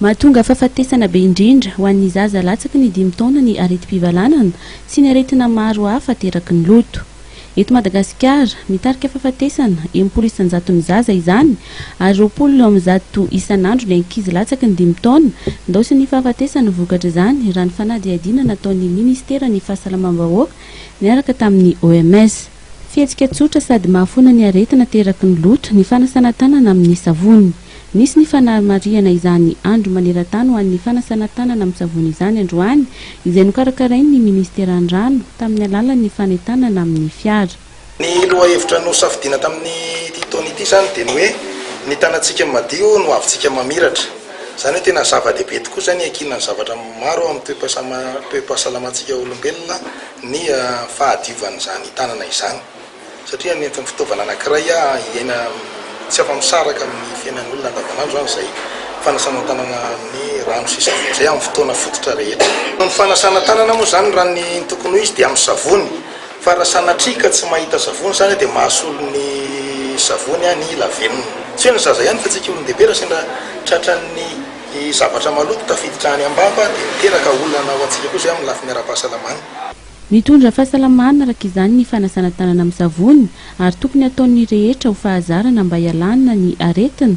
Mahatonga fahafatesana be indrindra ho an'ny zaza latsaky ny dimy taona ny aretim-pivalanana sy ny aretina maro hafa ateraky ny loto. Eto Madagasikara, mitarika fahafatesana 60% ny zaza izany ary 20% isan'andro ny ankizy latsaky ny dimy taona ndaosin'ny fahafatesana vokatr'izany raha ny fanadihadiana nataon'ny ministeran'ny fahasalamam-bahoaka niaraka tamin'ny OMS. Fihetsika tsotra sady mahafoana ny aretina ateraky ny loto ny fanasana tanana amin'ny savony. Nisy ny fanamarihana izany andro maneran-tany ho an'ny fanasana tanana amin'ny savony izany androany, izay nokarakarain'ny minisiteran'ny rano tamin'ny alalan'ny fanentanana amin'ny fiara. Ny lohahevitra nosafidiana tamin'ity taona ity izany dia ny hoe ny tanantsika madio no avintsika mamiratra. Izany hoe tena zava-dehibe tokoa izany iankinan'ny zavatra maro amin'ny toe-pahasalamantsika olombelona ny fahadiovan'izany tanana izany. Satria nentin'ny fitaovana anankiray hiaina tsy afa-misaraka amin'ny fiainan'ny olona andavanandro izany izay fanasana tanana amin'ny rano sy savony izay amin'ny fotoana fototra rehetra. Ny fanasana tanana moa izany raha ny tokony ho izy dia amin'ny savony fa raha sanatria ka tsy mahita savony izany dia mahasolo ny savony ny lavenona. Tsy hoe ny zaza ihany fa tsika olon-dehibe raha sendra tratran'ny zavatra maloto tafiditra any am-bava dia miteraka olana ho antsika koa izay amin'ny lafiny ara-pahasalamana. Mitondra fahasalamana araka izany ny fanasana tanana amin'ny savony ary tokony hataon'ny rehetra ho fahazarana mba hialana ny aretina.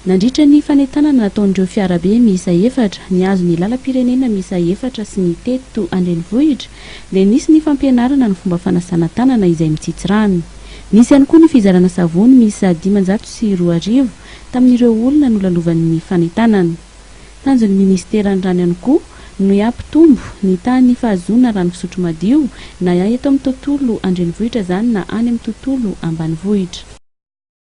Nandritra ny fanentanana nataon'ireo fiarabe miisa efatra nihazo ny lalam-pirenena miisa efatra sy ny teto an-drenivohitra dia nisy ny fampianarana ny fomba fanasana tanana izay mitsitsy rano. Nisy ihany koa ny fizarana savony miisa 2500 tamin'ireo olona nolalovan'ny fanentanana. Tanjon'ny minisiteran'ny rano ihany koa ny hampitombo ny tahan'ny fahazoana rano fisotro madio na eto amin'ny tontolo andrenivohitra izany na any amin'ny tontolo ambanivohitra.